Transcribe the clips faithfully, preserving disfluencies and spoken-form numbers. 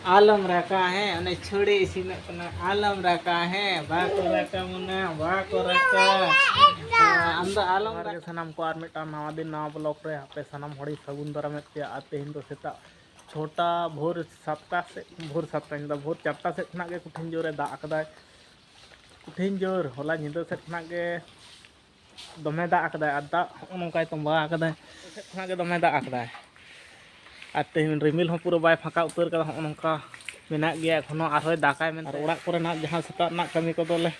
ᱟᱞᱚᱢ ᱨᱟᱠᱟ ᱦᱮᱸ, ᱚᱱᱮ ᱪᱷᱟᱹᱲᱮ ᱤᱥᱤᱱᱚᱜ ᱠᱟᱱᱟ, ᱟᱞᱚᱢ ᱨᱟᱠᱟ ᱦᱮᱸ, ᱵᱟᱠᱚ ᱨᱟᱠᱟ ᱢᱚᱱᱟ, ᱵᱟᱠᱚ ᱨᱟᱠᱟ᱾ ᱟᱢ ᱫᱚ ᱟᱞᱚᱢ ᱡᱚᱦᱟᱨ ᱜᱮ ᱨᱟᱠᱟ᱾ ᱥᱟᱱᱟᱢ ᱠᱚ, ᱟᱨ ᱢᱤᱫᱴᱟᱝ ᱱᱟᱣᱟ ᱫᱤᱱ ᱱᱟᱣᱟ ᱵᱞᱚᱜ ᱨᱮ ᱟᱯᱮ ᱥᱟᱱᱟᱢ ᱦᱚᱲᱤᱧ ᱥᱟᱹᱜᱩᱱ ᱫᱟᱨᱟᱢᱮᱫ ᱯᱮᱭᱟ᱾ ᱟᱨ ᱛᱮᱦᱮᱧ ᱫᱚ ᱥᱮᱛᱟᱜ ᱪᱷᱚᱴᱟ ᱵᱷᱳᱨ ᱥᱟᱛᱴᱟ ᱥᱮᱫ, ᱵᱷᱳᱨ ᱥᱟᱛᱴᱟ ᱤᱧ ᱫᱚ ᱵᱷᱳᱨ ᱪᱟᱨᱴᱟ ᱥᱮᱫ ᱠᱷᱚᱱᱟᱜ ᱜᱮ ᱠᱚᱴᱷᱤᱱ ᱡᱳᱨᱮ ᱫᱟᱜ ᱟᱠᱟᱫᱟᱭ, ᱠᱚᱴᱷᱤᱱ ᱡᱳᱨ᱾ ᱦᱚᱞᱟ ᱧᱤᱫᱟᱹ ᱥᱮᱫ ᱠᱷᱚᱱᱟᱜ ᱜᱮ ᱫᱚᱢᱮ ᱫᱟᱜ ᱟᱠᱟᱫᱟᱭ, ᱟᱨ ᱫᱟᱜ ᱦᱚᱸᱜᱼᱚ ᱱᱚᱝᱠᱟᱭ ᱛᱚᱸᱵᱟ ᱟᱠᱟᱫᱟᱭ᱾ ᱥᱮᱫ ᱠᱷᱚᱱᱟᱜ ᱜᱮ ᱫᱚᱢᱮ ᱫᱟᱜ ᱟᱠᱟᱫᱟᱭ, ᱟᱨ ᱛᱮᱦᱮᱧ ᱨᱤᱢᱤᱞ ᱦᱚᱸ ᱯᱩᱨᱟᱹ ᱵᱟᱭ ᱯᱷᱟᱸᱠᱟ ᱩᱛᱟᱹᱨ ᱠᱟᱫᱟ᱾ ᱦᱚᱸᱜᱼᱚ ᱱᱚᱝᱠᱟ ᱢᱮᱱᱟᱜ ᱜᱮᱭᱟ ᱮᱠᱷᱚᱱᱳ, ᱟᱨᱦᱚᱸᱭ ᱫᱟᱜᱟᱭ ᱢᱮᱱᱛᱮ᱾ ᱟᱨ ᱚᱲᱟᱜ ᱠᱚᱨᱮᱱᱟᱜ ᱡᱟᱦᱟᱸ ᱥᱮᱛᱟᱜ ᱨᱮᱱᱟᱜ ᱠᱟᱹᱢᱤ ᱠᱚᱫᱚᱞᱮ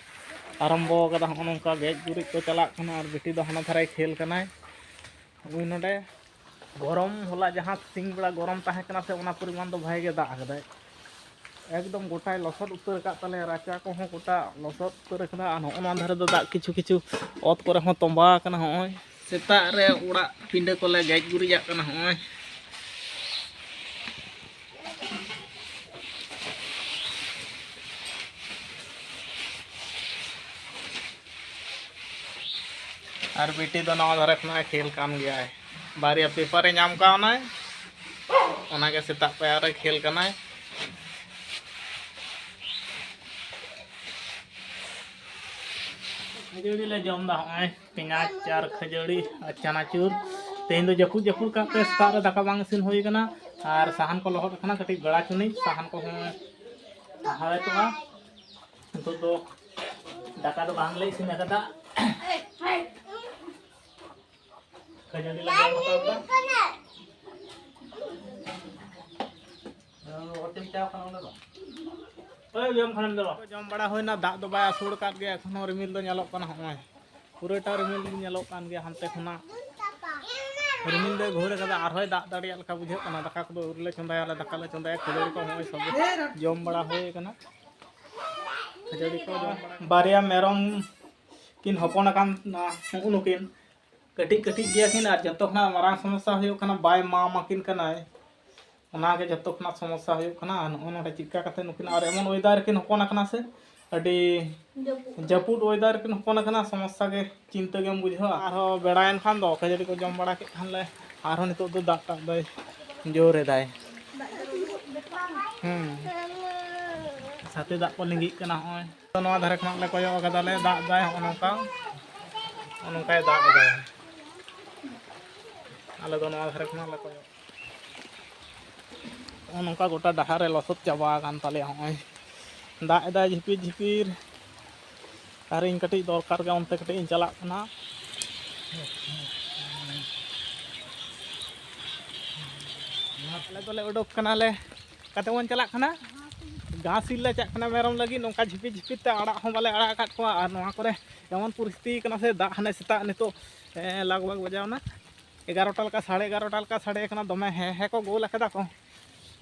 ᱟᱨᱟᱢᱵᱚ ᱟᱠᱟᱫᱟ᱾ ᱦᱚᱸᱜᱼᱚ ᱱᱚᱝᱠᱟ ᱜᱮᱡ ᱜᱩᱨᱤᱡ ᱠᱚ ᱪᱟᱞᱟᱜ ᱠᱟᱱᱟ, ᱟᱨ ᱵᱤᱴᱤ ᱫᱚ ᱦᱟᱱᱟ ᱫᱷᱟᱨᱮᱭ ᱠᱷᱮᱞ ᱠᱟᱱᱟᱭ᱾ ᱱᱩᱭ ᱱᱚᱰᱮ ᱜᱚᱨᱚᱢ, ᱦᱚᱞᱟ ᱡᱟᱦᱟᱸ ᱥᱤᱧ ᱵᱮᱲᱟ ᱜᱚᱨᱚᱢ ᱛᱟᱦᱮᱸ ᱠᱟᱱᱟ ᱥᱮ, ᱚᱱᱟ ᱯᱚᱨᱤᱢᱟᱱ ᱫᱚ ᱵᱷᱟᱜᱮ ᱜᱮ ᱫᱟᱜ ᱟᱠᱟᱫᱟᱭ᱾ ᱮᱠᱫᱚᱢ ᱜᱚᱴᱟᱭ ᱞᱚᱥᱚᱫ ᱩᱛᱟᱹᱨ ᱟᱠᱟᱫ ᱛᱟᱞᱮᱭᱟ, ᱨᱟᱪᱟ ᱠᱚᱦᱚᱸ ᱜᱚᱴᱟ ᱞᱚᱥᱚᱫ ᱩᱛᱟᱹᱨ ᱟᱠᱟᱱᱟ᱾ ᱟᱨ ᱱᱚᱜᱼᱚ ᱱᱚᱣᱟ ᱫᱷᱟᱨᱮ ᱫᱚ ᱫᱟᱜ ᱠᱤᱪᱷᱩ ᱠᱤᱪᱷᱩ ᱚᱛ ᱠᱚᱨᱮ ᱦᱚᱸ ᱛᱚᱸᱵᱟ ᱟᱠᱟᱱᱟ᱾ ᱦᱚᱸᱜᱼᱚᱭ ᱥᱮᱛᱟᱜ ᱨᱮ ᱚᱲᱟᱜ ᱯᱤᱸᱰᱟᱹ ᱠᱚᱞᱮ ᱜᱮᱡ ᱜᱩᱨᱤᱡᱟᱜ ᱠᱟᱱᱟ᱾ ᱦᱚᱸᱜᱼᱚᱭ ᱟᱨ ᱵᱤᱴᱤ ᱫᱚ ᱱᱚᱣᱟ ᱫᱷᱟᱨᱮ ᱠᱷᱚᱱᱟᱜ ᱮ ᱠᱷᱮᱞ ᱠᱟᱱ ᱜᱮᱭᱟᱭ, ᱵᱟᱨᱭᱟ ᱯᱮᱯᱟᱨᱮ ᱧᱟᱢ ᱠᱟᱣᱱᱟᱭ, ᱚᱱᱟᱜᱮ ᱥᱮᱛᱟᱜ ᱯᱟᱭᱟᱨ ᱨᱮ ᱠᱷᱮᱞ ᱠᱟᱱᱟᱭ᱾ ᱠᱷᱟᱹᱡᱟᱹᱲᱤ ᱞᱮ ᱡᱚᱢ ᱮᱫᱟ, ᱦᱚᱸᱜᱼᱚᱭ ᱯᱮᱸᱭᱟᱡᱽ ᱟᱨ ᱠᱷᱟᱹᱡᱟᱹᱲᱤ ᱟᱨ ᱪᱟᱱᱟᱪᱩᱨ᱾ ᱛᱮᱦᱮᱧ ᱫᱚ ᱡᱟᱹᱯᱩᱫ ᱡᱟᱹᱯᱩᱫ ᱠᱟᱜ ᱛᱮ ᱥᱮᱛᱟᱜ ᱨᱮ ᱫᱟᱠᱟ ᱵᱟᱝ ᱤᱥᱤᱱ ᱦᱩᱭ ᱟᱠᱟᱱᱟ, ᱟᱨ ᱥᱟᱦᱟᱱ ᱠᱚ ᱞᱚᱦᱚᱫ ᱟᱠᱟᱱᱟ, ᱠᱟᱹᱴᱤᱡ ᱵᱮᱲᱟ ᱪᱩᱱᱤᱡ ᱥᱟᱦᱟᱱ ᱠᱚᱦᱚᱸ ᱦᱟᱣᱮᱫᱚᱜᱼᱟ᱾ ᱱᱤᱛᱚᱜ ᱫᱚ ᱫᱟᱠᱟ ᱫᱚ ᱵᱟᱝᱞᱮ ᱤᱥᱤᱱ ᱟᱠᱟᱫᱟ᱾ ᱠᱷᱟᱹᱡᱟᱹᱲᱤ ᱞᱮ ᱡᱚᱢ ᱦᱟᱛᱟᱣ ᱫᱟ᱾ ᱳᱭ ᱡᱚᱢ ᱠᱷᱟᱱᱮᱢ ᱫᱚ᱾ ᱡᱚᱢ ᱵᱟᱲᱟ ᱦᱩᱭᱱᱟ, ᱫᱟᱜ ᱫᱚ ᱵᱟᱭ ᱟᱹᱥᱩᱲ ᱟᱠᱟᱫ ᱜᱮᱭᱟ, ᱮᱠᱷᱚᱱ ᱦᱚᱸ ᱨᱤᱢᱤᱞ ᱫᱚ ᱧᱮᱞᱚᱜ ᱠᱟᱱᱟ᱾ ᱦᱚᱸᱜᱼᱚᱭ ᱯᱩᱨᱟᱹᱴᱟ ᱨᱤᱢᱤᱞ ᱜᱮ ᱧᱮᱞᱚᱜ ᱠᱟᱱ ᱜᱮᱭᱟ, ᱦᱟᱱᱛᱮ ᱠᱷᱚᱱᱟᱜ ᱨᱤᱢᱤᱞ ᱫᱚᱭ ᱜᱷᱳᱨ ᱟᱠᱟᱫᱟ, ᱟᱨᱦᱚᱸᱭ ᱫᱟᱜ ᱫᱟᱲᱮᱭᱟᱜ ᱞᱮᱠᱟ ᱵᱩᱡᱷᱟᱹᱜ ᱠᱟᱱᱟ᱾ ᱫᱟᱠᱟ ᱠᱚᱫᱚ ᱟᱹᱣᱨᱤ ᱞᱮ ᱪᱚᱸᱫᱟᱭᱟ, ᱟᱞᱮ ᱫᱟᱠᱟ ᱞᱮ ᱪᱚᱸᱫᱟᱭᱟ, ᱠᱷᱟᱹᱡᱟᱹᱲᱤ ᱠᱚ ᱦᱚᱸᱜᱼᱚᱭ ᱥᱚᱵ ᱡᱚᱢ ᱵᱟᱲᱟ ᱦᱩᱭ ᱟᱠᱟᱱᱟ᱾ ᱠᱷᱟᱹᱡᱟᱹᱲᱤ ᱠᱚ ᱡᱚᱢ ᱵᱟᱲᱟ᱾ ᱵᱟᱨᱭᱟ ᱢᱮᱨᱚᱢ ᱠᱤᱱ ᱦᱚᱯᱚᱱ ᱟᱠᱟᱱ, ᱱᱩᱜᱼᱩ ᱱᱩᱠᱤᱱ ᱠᱟᱹᱴᱤᱡ ᱠᱟᱹᱴᱤᱡ ᱜᱮᱭᱟ ᱠᱤᱱ, ᱟᱨ ᱡᱚᱛᱚ ᱠᱷᱚᱱᱟᱜ ᱢᱟᱨᱟᱝ ᱥᱚᱢᱚᱥᱥᱟ ᱦᱩᱭᱩᱜ ᱠᱟᱱᱟ ᱵᱟᱭ ᱢᱟᱢ ᱟᱹᱠᱤᱱ ᱠᱟᱱᱟᱭ, ᱚᱱᱟᱜᱮ ᱡᱚᱛᱚ ᱠᱷᱚᱱᱟᱜ ᱥᱚᱢᱚᱥᱥᱟ ᱦᱩᱭᱩᱜ ᱠᱟᱱᱟ᱾ ᱟᱨ ᱱᱚᱜᱼᱚ ᱱᱚᱰᱮ ᱪᱮᱫ ᱞᱮᱠᱟ ᱠᱟᱛᱮ ᱱᱩᱠᱤᱱ, ᱟᱨ ᱮᱢᱚᱱ ᱚᱭᱮᱫᱟᱨ ᱨᱮᱠᱤᱱ ᱦᱚᱯᱚᱱ ᱟᱠᱟᱱᱟ ᱥᱮ, ᱟᱹᱰᱤ ᱡᱟᱹᱯᱩᱫ᱾ ᱡᱟᱹᱯᱩᱫ ᱚᱭᱮᱫᱟᱨ ᱨᱮᱠᱤᱱ ᱦᱚᱯᱚᱱ ᱟᱠᱟᱱᱟ, ᱥᱚᱢᱚᱥᱥᱟ ᱜᱮ, ᱪᱤᱱᱛᱟᱹ ᱜᱮᱢ ᱵᱩᱡᱷᱟᱹᱣᱟ᱾ ᱟᱨᱦᱚᱸ ᱵᱮᱲᱟᱭᱮᱱ ᱠᱷᱟᱱ ᱫᱚ ᱠᱷᱟᱹᱡᱟᱹᱲᱤ ᱠᱚ ᱡᱚᱢ ᱵᱟᱲᱟ ᱠᱮᱫ ᱠᱷᱟᱱ ᱞᱮ, ᱟᱨᱦᱚᱸ ᱱᱤᱛᱚᱜ ᱫᱚ ᱫᱟᱜ ᱫᱟᱜ ᱫᱚᱭ ᱡᱳᱨ ᱮᱫᱟᱭ᱾ ᱦᱩᱸ᱾ ᱥᱟᱛᱮ ᱫᱟᱜ ᱠᱚ ᱞᱤᱸᱜᱤᱜ ᱠᱟᱱᱟ ᱦᱚᱸᱜᱼᱚᱭ᱾ ᱛᱚ, ᱱᱚᱣᱟ ᱫᱷᱟᱨᱮ ᱠᱷᱚᱱᱟᱜ ᱞᱮ ᱠᱚᱭᱚᱜ ᱟᱠᱟᱫᱟᱞᱮ, ᱫᱟᱜ ᱫᱟᱭ ᱦᱚᱸᱜᱼᱚ ᱱᱚᱝᱠᱟ, ᱦᱚᱸᱜᱼᱚ ᱱᱚᱝᱠᱟᱭ ᱫᱟᱜ ᱮᱫᱟᱭ᱾ ᱟᱞᱮ ᱫᱚ ᱱᱚᱣᱟ ᱫᱷᱟᱨᱮ ᱠᱷᱚᱱᱟᱜ ᱞᱮ ᱠᱚᱭᱚᱜ᱾ ᱱᱚᱜᱼᱚ ᱱᱚᱝᱠᱟ ᱜᱚᱴᱟ ᱰᱟᱦᱟᱨ ᱨᱮ ᱞᱚᱥᱚᱫ ᱪᱟᱵᱟ ᱟᱠᱟᱱ ᱛᱟᱞᱮᱭᱟ᱾ ᱦᱚᱸᱜᱼᱚᱭ ᱫᱟᱜ ᱮᱫᱟᱭ ᱡᱷᱤᱯᱤᱨ ᱡᱷᱤᱯᱤᱨ, ᱟᱨ ᱤᱧ ᱠᱟᱹᱴᱤᱡ ᱫᱚᱨᱠᱟᱨ ᱜᱮ, ᱚᱱᱛᱮ ᱠᱟᱹᱴᱤᱡ ᱤᱧ ᱪᱟᱞᱟᱜ ᱠᱟᱱᱟ᱾ ᱟᱞᱮ ᱫᱚᱞᱮ ᱩᱰᱩᱠ ᱠᱟᱱᱟᱞᱮ, ᱚᱠᱟᱛᱮ ᱵᱚᱱ ᱪᱟᱞᱟᱜ ᱠᱟᱱᱟ? ᱜᱷᱟᱥ ᱤᱨ ᱞᱮ ᱪᱟᱜ ᱠᱟᱱᱟ ᱢᱮᱨᱚᱢ ᱞᱟᱹᱜᱤᱫ᱾ ᱱᱚᱝᱠᱟ ᱡᱷᱤᱯᱤᱨ ᱡᱷᱤᱯᱤᱨ ᱛᱮ ᱟᱲᱟᱜ ᱦᱚᱸ ᱵᱟᱞᱮ ᱟᱲᱟᱜ ᱟᱠᱟᱫ ᱠᱚᱣᱟ, ᱟᱨ ᱱᱚᱣᱟ ᱠᱚᱨᱮ ᱮᱢᱚᱱ ᱯᱚᱨᱤᱥᱛᱷᱤᱛᱤ ᱠᱟᱱᱟ ᱥᱮ, ᱫᱟᱜ ᱦᱟᱱᱮ ᱥᱮᱛᱟᱜ ᱱᱤᱛᱚᱜ ᱮ, ᱞᱟᱜᱽ ᱵᱷᱟᱜᱽ ᱵᱟᱡᱟᱣ ᱮᱱᱟ ᱮᱜᱟᱨᱚᱴᱟ ᱞᱮᱠᱟ, ᱥᱟᱲᱮ ᱮᱜᱟᱨᱚᱴᱟ ᱞᱮᱠᱟ ᱥᱟᱰᱮ ᱠᱟᱱᱟ, ᱫᱚᱢᱮ ᱦᱮᱸ ᱦᱮᱸ ᱠᱚ ᱜᱳᱞ ᱟᱠᱟᱫᱟ ᱠᱚ᱾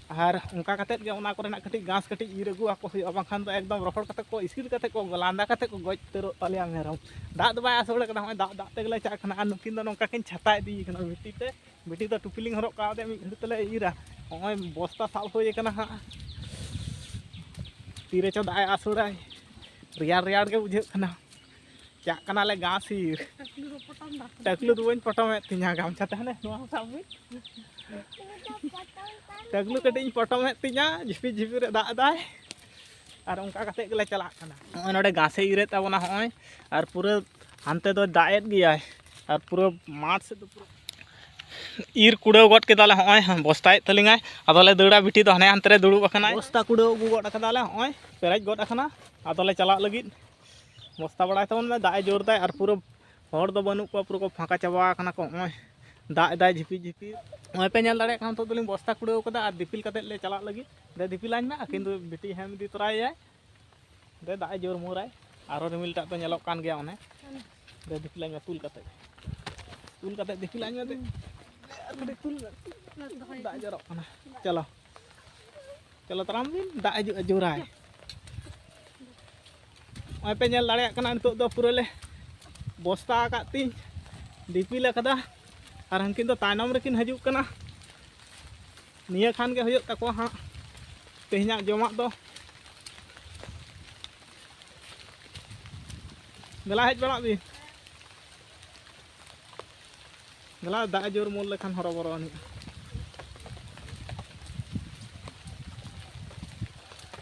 ᱟᱨ ᱚᱱᱠᱟ ᱠᱟᱛᱮᱫ ᱜᱮ ᱚᱱᱟ ᱠᱚᱨᱮᱱᱟᱜ ᱠᱟᱹᱴᱤᱡ ᱜᱷᱟᱥ ᱠᱟᱹᱴᱤᱡ ᱤᱨ ᱟᱹᱜᱩ ᱟᱠᱚ ᱦᱩᱭᱩᱜᱼᱟ, ᱵᱟᱝᱠᱷᱟᱱ ᱫᱚ ᱮᱠᱫᱚᱢ ᱨᱚᱦᱚᱲ ᱠᱟᱛᱮᱫ ᱠᱚ, ᱤᱥᱤᱨ ᱠᱟᱛᱮᱫ ᱠᱚ, ᱞᱟᱸᱫᱟ ᱠᱟᱛᱮᱫ ᱠᱚ ᱜᱚᱡ ᱩᱛᱟᱹᱨᱚᱜ ᱛᱟᱞᱮᱭᱟ ᱢᱮᱨᱚᱢ᱾ ᱫᱟᱜ ᱫᱚ ᱵᱟᱭ ᱟᱥᱳᱲ ᱠᱟᱫᱟ, ᱱᱚᱜᱼᱚᱭ ᱫᱟᱜ ᱫᱟᱜ ᱛᱮᱜᱮᱞᱮ ᱪᱟᱜ ᱠᱟᱱᱟ᱾ ᱟᱨ ᱱᱩᱠᱤᱱ ᱫᱚ ᱱᱚᱝᱠᱟ ᱠᱤᱱ ᱪᱷᱟᱛᱟ ᱤᱫᱤᱭ ᱠᱟᱱᱟ ᱵᱤᱴᱤ ᱛᱮ, ᱵᱤᱴᱤ ᱫᱚ ᱴᱩᱯᱤ ᱞᱤᱧ ᱦᱚᱨᱚᱜ ᱠᱟᱣᱫᱮᱭᱟ, ᱢᱤᱫ ᱜᱷᱟᱹᱲᱤ ᱛᱮᱞᱮ ᱤᱨᱟ᱾ ᱱᱚᱜᱼᱚᱭ ᱵᱚᱥᱛᱟ ᱥᱟᱵ ᱦᱩᱭ ᱠᱟᱱᱟ ᱦᱟᱸᱜ, ᱛᱤᱨᱮ ᱪᱚ ᱫᱟᱜ ᱮ ᱟᱥᱳᱲᱟᱭ, ᱨᱮᱭᱟᱲ ᱨᱮᱭᱟᱲ ᱜᱮ ᱵᱩᱡᱷᱟᱹᱜ ᱠᱟᱱᱟ᱾ ᱪᱟᱜ ᱠᱟᱱᱟᱞᱮ ᱜᱷᱟᱥ ᱤᱨ᱾ ᱴᱟᱠᱞᱩ ᱫᱚ ᱯᱚᱴᱚᱢ ᱫᱟ᱾ ᱴᱟᱠᱞᱩ ᱫᱚ ᱵᱟᱹᱧ ᱯᱚᱴᱚᱢᱮᱫ ᱛᱤᱧᱟ, ᱜᱟᱢᱪᱷᱟ ᱛᱮ ᱦᱟᱱᱮ ᱱᱚᱣᱟ ᱥᱟᱵ ᱢᱮ᱾ ᱴᱟᱠᱞᱩ ᱠᱟᱹᱴᱤᱡ ᱤᱧ ᱯᱚᱴᱚᱢᱮᱫ ᱛᱤᱧᱟ, ᱡᱷᱤᱯᱤᱨ ᱡᱷᱤᱯᱤᱨ ᱮ ᱫᱟᱜ ᱮᱫᱟᱭ᱾ ᱟᱨ ᱚᱱᱠᱟ ᱠᱟᱛᱮᱫ ᱜᱮᱞᱮ ᱪᱟᱞᱟᱜ ᱠᱟᱱᱟ᱾ ᱱᱚᱜᱼᱚᱭ ᱱᱚᱰᱮ ᱜᱷᱟᱥᱮ ᱤᱨᱮᱫ ᱛᱟᱵᱚᱱᱟ ᱦᱚᱸᱜᱼᱚᱭ, ᱟᱨ ᱯᱩᱨᱟᱹ ᱦᱟᱱᱛᱮ ᱫᱚᱭ ᱫᱟᱜ ᱮᱫ ᱜᱮᱭᱟᱭ, ᱟᱨ ᱯᱩᱨᱟᱹ ᱢᱟᱴᱷ ᱥᱮᱫ ᱫᱚ ᱯᱩᱨᱟᱹ ᱤᱨ ᱠᱩᱲᱟᱹᱣ ᱜᱚᱫ ᱠᱮᱫᱟᱞᱮ᱾ ᱦᱚᱸᱜᱼᱚᱭ ᱵᱚᱥᱛᱟᱭᱮᱫ ᱛᱟᱹᱞᱤᱧᱟᱭ, ᱟᱫᱚᱞᱮ ᱫᱟᱹᱲᱟ᱾ ᱵᱤᱴᱤ ᱫᱚ ᱦᱟᱱᱮ ᱦᱟᱱᱛᱮ ᱨᱮ ᱫᱩᱲᱩᱵ ᱟᱠᱟᱱᱟᱭ᱾ ᱵᱚᱥᱛᱟ ᱠᱩᱲᱟᱹᱣ ᱟᱹᱜᱩ ᱜᱚᱫ ᱠᱟᱫᱟᱞᱮ, ᱦᱚᱸᱜᱼᱚᱭ ᱯᱮᱨᱮᱡ ᱜᱚᱫ ᱟᱠᱟᱱᱟ, ᱟᱫᱚᱞᱮ ᱪᱟᱞᱟᱜ ᱞᱟᱹᱜᱤᱫ᱾ ᱵᱚᱥᱛᱟ ᱵᱟᱲᱟᱭ ᱛᱟᱵᱚᱱ ᱢᱮ, ᱫᱟᱜ ᱮ ᱡᱳᱨ ᱫᱟᱭ ᱟᱨ ᱯᱩᱨᱟᱹ ᱦᱚᱲ ᱫᱚ ᱵᱟᱹᱱᱩᱜ ᱠᱚᱣᱟ, ᱯᱩᱨᱟᱹ ᱠᱚ ᱯᱷᱟᱸᱠᱟ ᱪᱟᱵᱟ ᱟᱠᱟᱱᱟ ᱠᱚ᱾ ᱱᱚᱜᱼᱚᱭ ᱫᱟᱜ ᱮᱫᱟᱭ ᱡᱷᱤᱯᱤᱨ ᱡᱷᱤᱯᱤᱨ᱾ ᱱᱚᱜᱼᱚᱭ ᱯᱮ ᱧᱮᱞ ᱫᱟᱲᱮᱭᱟᱜ ᱠᱟᱱᱟ, ᱱᱤᱛᱚᱜ ᱫᱚᱞᱤᱧ ᱵᱚᱥᱛᱟ ᱠᱩᱲᱟᱹᱣ ᱠᱟᱫᱟ ᱟᱨ ᱫᱤᱯᱤᱞ ᱠᱟᱛᱮᱫ ᱞᱮ ᱪᱟᱞᱟᱜ ᱞᱟᱹᱜᱤᱫ᱾ ᱫᱮ ᱫᱤᱯᱤᱞ ᱟᱹᱧ ᱢᱮ, ᱟᱹᱠᱤᱱ ᱫᱚ ᱵᱤᱴᱤ ᱦᱮᱢ ᱤᱫᱤ ᱛᱚᱨᱟᱭᱮᱭᱟᱭ᱾ ᱫᱮ ᱫᱟᱜ ᱮ ᱡᱳᱨ ᱢᱳᱨᱟᱭ, ᱟᱨᱚ ᱨᱤᱢᱤᱞ ᱴᱟᱜ ᱫᱚ ᱧᱮᱞᱚᱜ ᱠᱟᱱ ᱜᱮᱭᱟ᱾ ᱚᱱᱮ ᱫᱮ ᱫᱤᱯᱤᱞ ᱟᱹᱧ ᱢᱮ, ᱛᱩᱞ ᱠᱟᱛᱮᱫ, ᱛᱩᱞ ᱠᱟᱛᱮᱫ ᱫᱤᱯᱤᱞ ᱟᱹᱧ ᱢᱮ ᱫᱮ᱾ ᱟᱨ ᱠᱟᱹᱴᱤᱡ ᱛᱩᱞ ᱢᱮ, ᱫᱟᱜ ᱡᱚᱨᱚᱜ ᱠᱟᱱᱟ᱾ ᱪᱚᱞᱚ᱾ ᱪᱚᱞᱚ ᱛᱟᱲᱟᱢ ᱵᱤᱱ, ᱫᱟᱜ ᱦᱤᱡᱩᱜᱼᱟ ᱡᱳᱨᱟᱭ᱾ ᱱᱚᱜᱼᱚᱭ ᱯᱮ ᱧᱮᱞ ᱫᱟᱲᱮᱭᱟᱜ ᱠᱟᱱᱟ, ᱱᱤᱛᱚᱜ ᱫᱚ ᱯᱩᱨᱟᱹ ᱞᱮ ᱵᱚᱥᱛᱟ ᱟᱠᱟᱫ ᱛᱤᱧ ᱫᱤᱯᱤᱞ ᱟᱠᱟᱫᱟ᱾ ᱟᱨ ᱦᱟᱱᱠᱤᱱ ᱫᱚ ᱛᱟᱭᱱᱚᱢ ᱨᱮᱠᱤᱱ ᱦᱤᱡᱩᱜ ᱠᱟᱱᱟ᱾ ᱱᱤᱭᱟᱹ ᱠᱷᱟᱱ ᱜᱮ ᱦᱩᱭᱩᱜ ᱛᱟᱠᱚᱣᱟ ᱦᱟᱸᱜ ᱛᱮᱦᱮᱧᱟᱜ ᱡᱚᱢᱟᱜ ᱫᱚ᱾ ᱫᱮᱞᱟ ᱦᱮᱡ ᱵᱟᱲᱟᱜ ᱵᱤᱱ᱾ ᱫᱮᱞᱟ, ᱫᱟᱜ ᱮ ᱡᱳᱨ ᱢᱳᱞ ᱞᱮᱠᱷᱟᱱ ᱦᱚᱨᱚᱵᱚᱨᱚ ᱟᱹᱱᱤᱡᱼᱟ᱾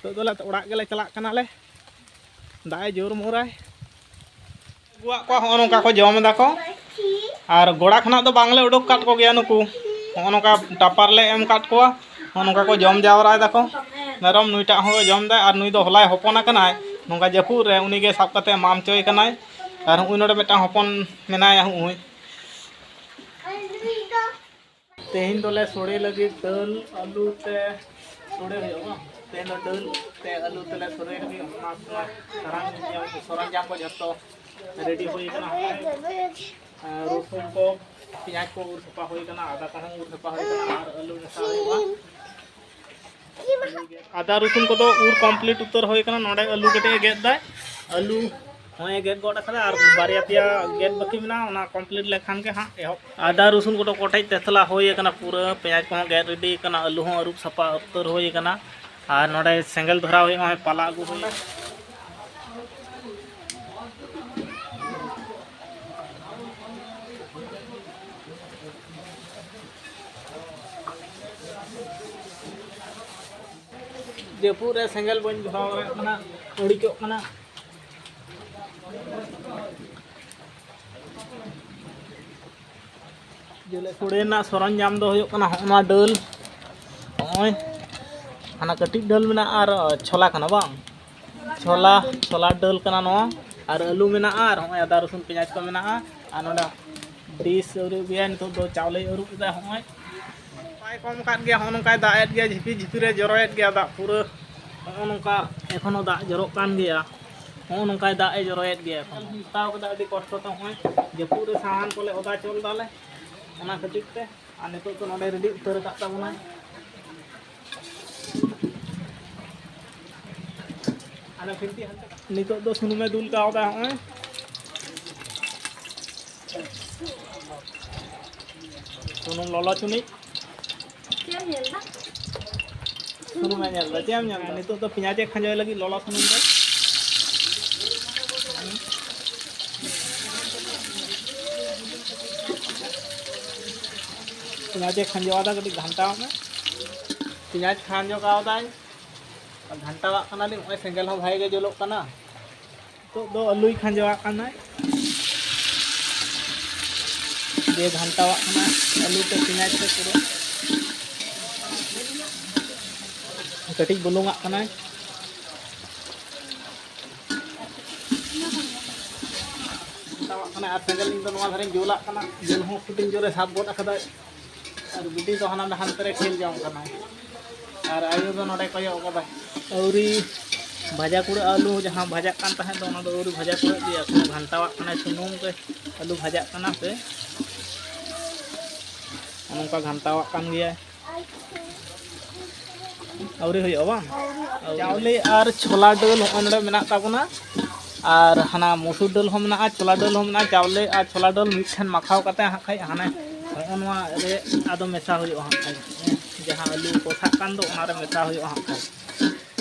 ᱱᱤᱛᱚᱜ ᱫᱚᱞᱮ ᱚᱲᱟᱜ ᱜᱮᱞᱮ ᱪᱟᱞᱟᱜ ᱠᱟᱱᱟᱞᱮ᱾ ᱫᱟᱜ ᱮ ᱡᱳᱨ ᱢᱳᱨᱟᱭ᱾ ᱟᱹᱜᱩᱣᱟᱜ ᱠᱚᱣᱟ, ᱦᱚᱸᱜᱼᱚ ᱱᱚᱝᱠᱟ ᱠᱚ ᱡᱚᱢ ᱮᱫᱟ ᱠᱚ᱾ ᱟᱨ ᱜᱚᱲᱟ ᱠᱷᱚᱱᱟᱜ ᱫᱚ ᱵᱟᱝᱞᱮ ᱩᱰᱩᱠ ᱠᱟᱫ ᱠᱚᱜᱮᱭᱟ ᱱᱩᱠᱩ᱾ ᱦᱚᱸᱜᱼᱚ ᱱᱚᱝᱠᱟ ᱴᱟᱯᱟᱨ ᱞᱮ ᱮᱢ ᱠᱟᱫ ᱠᱚᱣᱟ᱾ ᱦᱚᱸᱜᱼᱚ ᱱᱚᱝᱠᱟ ᱠᱚ ᱡᱚᱢ ᱡᱟᱣᱨᱟᱭ ᱫᱟᱠᱚ᱾ ᱢᱮᱨᱚᱢ ᱱᱩᱭᱴᱟᱜ ᱦᱚᱸ ᱡᱚᱢ ᱫᱟᱭ, ᱟᱨ ᱱᱩᱭ ᱫᱚ ᱦᱚᱞᱟᱭ ᱦᱚᱯᱚᱱ ᱟᱠᱟᱱᱟᱭ᱾ ᱱᱚᱝᱠᱟ ᱡᱟᱹᱯᱩᱫ ᱨᱮ ᱩᱱᱤ ᱜᱮ ᱥᱟᱵ ᱠᱟᱛᱮ ᱢᱟᱢ ᱦᱚᱪᱚᱭ ᱠᱟᱱᱟᱭ᱾ ᱟᱨ ᱦᱚᱸᱜᱼᱚᱭ ᱱᱚᱰᱮ ᱢᱤᱫᱴᱟᱝ ᱦᱚᱯᱚᱱ ᱢᱮᱱᱟᱭᱟ, ᱦᱚᱸᱜᱼᱚᱭ᱾ ᱛᱮᱦᱮᱧ ᱫᱚᱞᱮ ᱥᱚᱲᱮ ᱞᱟᱹᱜᱤᱫ ᱫᱟᱹᱞ ᱟᱹᱞᱩ ᱛᱮ ᱥᱚᱲᱮ ᱦᱩᱭᱩᱜᱼᱟ, ᱵᱟᱝ? ᱛᱮᱦᱮᱧ ᱫᱚ ᱫᱟᱹᱞ ᱛᱮ ᱟᱹᱞᱩ ᱛᱮᱞᱮ ᱥᱚᱲᱮ ᱞᱟᱹᱜᱤᱫ, ᱚᱱᱟ ᱥᱚᱨᱚᱧᱡᱟᱢ, ᱥᱚᱨᱚᱧᱡᱟᱢ ᱠᱚ ᱡᱷᱚᱛᱚ ᱨᱮᱰᱤ ᱦᱩᱭ ᱠᱟᱱᱟ᱾ ᱦᱚᱸᱜᱼᱚᱭ, ᱟᱨ ᱨᱚᱥᱩᱱ ᱠᱚ, ᱯᱮᱸᱭᱟᱡᱽ ᱠᱚ ᱩᱨ ᱥᱟᱯᱷᱟ ᱦᱩᱭ ᱠᱟᱱᱟ, ᱟᱫᱟ ᱠᱚᱦᱚᱸ ᱩᱨ ᱥᱟᱯᱷᱟ ᱦᱩᱭ ᱠᱟᱱᱟ, ᱟᱨ ᱟᱹᱞᱩ ᱢᱮᱥᱟ ᱦᱩᱭᱩᱜᱼᱟ᱾ ᱟᱫᱟ ᱨᱚᱥᱩᱱ ᱠᱚᱫᱚ ᱩᱨ complete ᱩᱛᱟᱹᱨ ᱦᱩᱭ ᱠᱟᱱᱟ᱾ ᱱᱚᱰᱮ ᱟᱹᱞᱩ ᱠᱟᱹᱴᱤᱡ ᱮ ᱜᱮᱫ ᱫᱟᱭ, ᱟᱹᱞᱩ ᱦᱚᱸᱭ ᱜᱮᱫ ᱜᱚᱫ ᱟᱠᱟᱫᱟ, ᱟᱨ ᱵᱟᱨᱭᱟ ᱯᱮᱭᱟ ᱜᱮᱫ ᱵᱟᱹᱠᱤ ᱢᱮᱱᱟᱜᱼᱟ, ᱚᱱᱟ complete ᱞᱮᱠᱷᱟᱱ ᱜᱮ ᱦᱟᱸᱜ ᱮᱦᱚᱵ᱾ ᱟᱫᱟ ᱨᱚᱥᱩᱱ ᱠᱚᱫᱚ ᱠᱚᱴᱮᱡ ᱛᱮᱛᱞᱟ ᱦᱩᱭ ᱟᱠᱟᱱᱟ ᱯᱩᱨᱟᱹ, ᱯᱮᱸᱭᱟᱡᱽ ᱠᱚᱦᱚᱸ ᱜᱮᱫ ᱨᱮᱰᱤ ᱟᱠᱟᱱᱟ, ᱟᱹᱞᱩ ᱦᱚᱸ ᱟᱹᱨᱩᱵ ᱥᱟᱯᱷᱟ ᱩᱛᱟᱹᱨ ᱦᱩᱭ ᱟᱠᱟᱱᱟ᱾ ᱟᱨ ᱱᱚᱰᱮ ᱥᱮᱸᱜᱮᱞ ᱫᱷᱚᱨᱟᱣ ᱦᱩᱭᱩᱜᱼᱟ, ᱱᱚᱜᱼᱚᱭ ᱯᱟᱞᱟ ᱟᱹᱜᱩ ᱦᱩᱭᱩᱜᱼᱟ᱾ ᱡᱟᱹᱯᱩᱫ ᱨᱮ ᱥᱮᱸᱜᱮᱞ ᱵᱟᱹᱧ ᱫᱷᱚᱨᱟᱣ ᱫᱟᱲᱮᱭᱟᱜ ᱠᱟᱱᱟ, ᱤᱲᱤᱡᱚᱜ ᱠᱟᱱᱟ᱾ ᱡᱮᱞᱮ ᱥᱳᱲᱮ ᱨᱮᱱᱟᱜ ᱥᱚᱨᱚᱧᱡᱟᱢ ᱫᱚ ᱦᱩᱭᱩᱜ ᱠᱟᱱᱟ ᱦᱚᱸᱜᱼᱚ ᱱᱚᱣᱟ ᱰᱟᱹᱞ, ᱱᱚᱜᱼᱚᱭ ᱦᱟᱱᱟ ᱠᱟᱹᱴᱤᱡ ᱰᱟᱹᱞ ᱢᱮᱱᱟᱜᱼᱟ ᱟᱨ ᱪᱷᱚᱞᱟ ᱠᱟᱱᱟ ᱵᱟᱝ, ᱪᱷᱚᱞᱟ, ᱪᱷᱚᱞᱟ ᱰᱟᱹᱞ ᱠᱟᱱᱟ ᱱᱚᱣᱟ, ᱟᱨ ᱟᱹᱞᱩ ᱢᱮᱱᱟᱜᱼᱟ, ᱟᱨ ᱦᱚᱸᱜᱼᱚᱭ ᱟᱫᱟ ᱨᱚᱥᱩᱱ ᱯᱮᱸᱭᱟᱡᱽ ᱠᱚ ᱢᱮᱱᱟᱜᱼᱟ, ᱟᱨ ᱱᱚᱰᱮ ᱰᱤᱥ ᱟᱹᱨᱩᱵ ᱜᱮᱭᱟ, ᱱᱤᱛᱚᱜ ᱫᱚ ᱪᱟᱣᱞᱮ ᱟᱹᱨᱩᱵ ᱮᱫᱟ᱾ ᱦᱚᱸᱜᱼᱚᱭ ᱵᱟᱭ ᱠᱚᱢ ᱟᱠᱟᱫ ᱜᱮᱭᱟ, ᱦᱚᱸᱜᱼᱚ ᱱᱚᱝᱠᱟᱭ ᱫᱟᱜ ᱮᱫ ᱜᱮᱭᱟ, ᱡᱷᱤᱯᱤᱨ ᱡᱷᱤᱯᱤᱨ ᱮ ᱡᱚᱨᱚᱭᱮᱫ ᱜᱮᱭᱟ ᱫᱟᱜ ᱯᱩᱨᱟᱹ, ᱦᱚᱸᱜᱼᱚ ᱱᱚᱝᱠᱟ ᱮᱠᱷᱚᱱᱳ ᱫᱟᱜ ᱡᱚᱨᱚᱜ ᱠᱟᱱ ᱜᱮᱭᱟ, ᱦᱚᱸᱜᱼᱚ ᱱᱚᱝᱠᱟᱭ ᱫᱟᱜ ᱮ ᱡᱚᱨᱚᱭᱮᱫ ᱜᱮᱭᱟ᱾ ᱮᱠᱷᱚᱱ ᱦᱟᱛᱟᱣ ᱠᱟᱫᱟ ᱟᱹᱰᱤ ᱠᱚᱥᱴᱚ ᱛᱮ, ᱦᱚᱸᱜᱼᱚᱭ ᱡᱟᱹᱯᱩᱫ ᱨᱮ ᱥᱟᱦᱟᱱ ᱠᱚᱞᱮ ᱚᱫᱟ ᱪᱚᱞ ᱫᱟᱞᱮ, ᱚᱱᱟ ᱠᱷᱟᱹᱛᱤᱨ ᱛᱮ᱾ ᱟᱨ ᱱᱤᱛᱚᱜ ᱫᱚ ᱱᱚᱰᱮ ᱨᱮᱰᱤ ᱩᱛᱟᱹᱨ ᱟᱠᱟᱫ ᱛᱟᱵᱚᱱᱟᱭ᱾ ᱟᱨ ᱵᱷᱤᱱᱴᱤ ᱦᱟᱱᱛᱮ, ᱱᱤᱛᱚᱜ ᱫᱚ ᱥᱩᱱᱩᱢᱮ ᱫᱩᱞ ᱠᱟᱣᱫᱟ, ᱦᱚᱸᱜᱼᱚᱭ ᱥᱩᱱᱩᱢ ᱞᱚᱞᱚ ᱪᱩᱱᱤᱡ᱾ ᱪᱮᱫ ᱮᱢ ᱧᱮᱞ ᱫᱟ? ᱥᱩᱱᱩᱢᱮ ᱧᱮᱞ ᱫᱟ, ᱪᱮᱫ ᱮᱢ ᱧᱮᱞ ᱫᱟ? ᱱᱤᱛᱚᱜ ᱫᱚ ᱯᱮᱸᱭᱟᱡᱽ ᱮ ᱠᱷᱟᱸᱡᱚᱭ ᱞᱟᱹᱜᱤᱫ ᱞᱚᱞᱚ ᱥᱩᱱᱩᱢ ᱨᱮ᱾ ᱯᱮᱸᱭᱟᱡᱽ ᱮ ᱠᱷᱟᱸᱡᱚ ᱟᱫᱟ, ᱠᱟᱹᱴᱤᱡ ᱜᱷᱟᱱᱴᱟᱣ ᱢᱮ᱾ ᱯᱮᱸᱭᱟᱡᱽ ᱠᱷᱟᱸᱡᱚ ᱠᱟᱣᱫᱟᱭ᱾ ᱜᱷᱟᱱᱴᱟᱣᱟᱜ ᱠᱟᱱᱟᱞᱤᱧ, ᱱᱚᱜᱼᱚᱭ ᱥᱮᱸᱜᱮᱞ ᱦᱚᱸ ᱵᱷᱟᱜᱮ ᱜᱮ ᱡᱩᱞᱩᱜ ᱠᱟᱱᱟ᱾ ᱱᱤᱛᱚᱜ ᱫᱚ ᱟᱹᱞᱩᱭ ᱠᱷᱟᱸᱡᱚᱣᱟᱜ ᱠᱟᱱᱟᱭ, ᱡᱮ ᱜᱷᱟᱱᱴᱟᱣᱟᱜ ᱠᱟᱱᱟ ᱟᱹᱞᱩ ᱛᱮ ᱯᱮᱸᱭᱟᱡᱽ ᱛᱮ ᱯᱩᱨᱟᱹ᱾ ᱠᱟᱹᱴᱤᱡ ᱵᱩᱞᱩᱝᱟᱜ ᱠᱟᱱᱟᱭ᱾ ᱜᱷᱟᱱᱴᱟᱣᱟᱜ ᱠᱟᱱᱟᱭ ᱟᱨ ᱥᱮᱸᱜᱮᱞ ᱤᱧ ᱫᱚ ᱱᱚᱣᱟ ᱫᱷᱟᱨᱮᱧ ᱡᱩᱞᱟᱜ ᱠᱟᱱᱟ᱾ ᱡᱩᱞ ᱦᱚᱸ ᱠᱟᱹᱴᱤᱡ ᱡᱳᱨᱮ ᱥᱟᱵ ᱜᱚᱫ ᱟᱠᱟᱫᱟᱭ᱾ ᱟᱨ ᱵᱤᱴᱤ ᱫᱚ ᱦᱟᱱᱟ ᱦᱟᱱᱛᱮ ᱨᱮ ᱠᱷᱮᱞ ᱡᱚᱝ ᱠᱟᱱᱟᱭ᱾ ᱟᱨ ᱟᱭᱳ ᱫᱚ ᱱᱚᱰᱮ ᱠᱚᱭᱚᱜ ᱠᱟᱫᱟᱭ᱾ ᱟᱹᱣᱨᱤ ᱵᱷᱟᱡᱟ ᱠᱩᱲᱟᱹᱜᱼᱟ, ᱟᱹᱞᱩ ᱡᱟᱦᱟᱸ ᱵᱷᱟᱡᱟᱜ ᱠᱟᱱ ᱛᱟᱦᱮᱸᱫ ᱫᱚ, ᱚᱱᱟ ᱫᱚ ᱟᱹᱣᱨᱤ ᱵᱷᱟᱡᱟ ᱠᱩᱲᱟᱹᱜ ᱜᱮᱭᱟ, ᱮᱠᱷᱚᱱᱳ ᱜᱷᱟᱱᱴᱟᱣᱟᱜ ᱠᱟᱱᱟᱭ ᱥᱩᱱᱩᱢ ᱨᱮ᱾ ᱟᱹᱞᱩ ᱵᱷᱟᱡᱟᱜ ᱠᱟᱱᱟ ᱥᱮ ᱱᱚᱝᱠᱟ ᱜᱷᱟᱱᱴᱟᱣᱟᱜ ᱠᱟᱱ ᱜᱮᱭᱟᱭ᱾ ᱟᱹᱣᱨᱤ ᱦᱩᱭᱩᱜᱼᱟ ᱵᱟᱝ? ᱪᱟᱣᱞᱮ ᱟᱨ ᱪᱷᱳᱞᱟ ᱰᱟᱹᱞ ᱦᱚᱸᱜᱼᱚᱭ ᱱᱚᱰᱮ ᱢᱮᱱᱟᱜ ᱛᱟᱵᱚᱱᱟ, ᱟᱨ ᱦᱟᱱᱟ ᱢᱚᱥᱩᱨ ᱰᱟᱹᱞ ᱦᱚᱸ ᱢᱮᱱᱟᱜᱼᱟ, ᱪᱷᱳᱞᱟ ᱰᱟᱹᱞ ᱦᱚᱸ ᱢᱮᱱᱟᱜᱼᱟ᱾ ᱪᱟᱣᱞᱮ ᱟᱨ ᱪᱷᱳᱞᱟ ᱰᱟᱹᱞ ᱢᱤᱫ ᱴᱷᱮᱱ ᱢᱟᱠᱷᱟᱣ ᱠᱟᱛᱮ ᱦᱟᱸᱜ ᱠᱷᱟᱡ ᱦᱟᱱᱮ ᱦᱚᱸᱜᱼᱚ ᱱᱚᱣᱟ ᱨᱮ ᱟᱫᱚ ᱢᱮᱥᱟ ᱦᱩᱭᱩᱜᱼᱟ ᱦᱟᱸᱜ ᱠᱷᱟᱡ, ᱡᱟᱦᱟᱸ ᱟᱹᱞᱩ ᱠᱚᱥᱟᱜ ᱠᱟᱱ ᱫᱚ ᱚᱱᱟ ᱨᱮ ᱢᱮᱥᱟ ᱦᱩᱭᱩᱜᱼᱟ ᱦᱟᱸᱜ ᱠᱷᱟᱡ᱾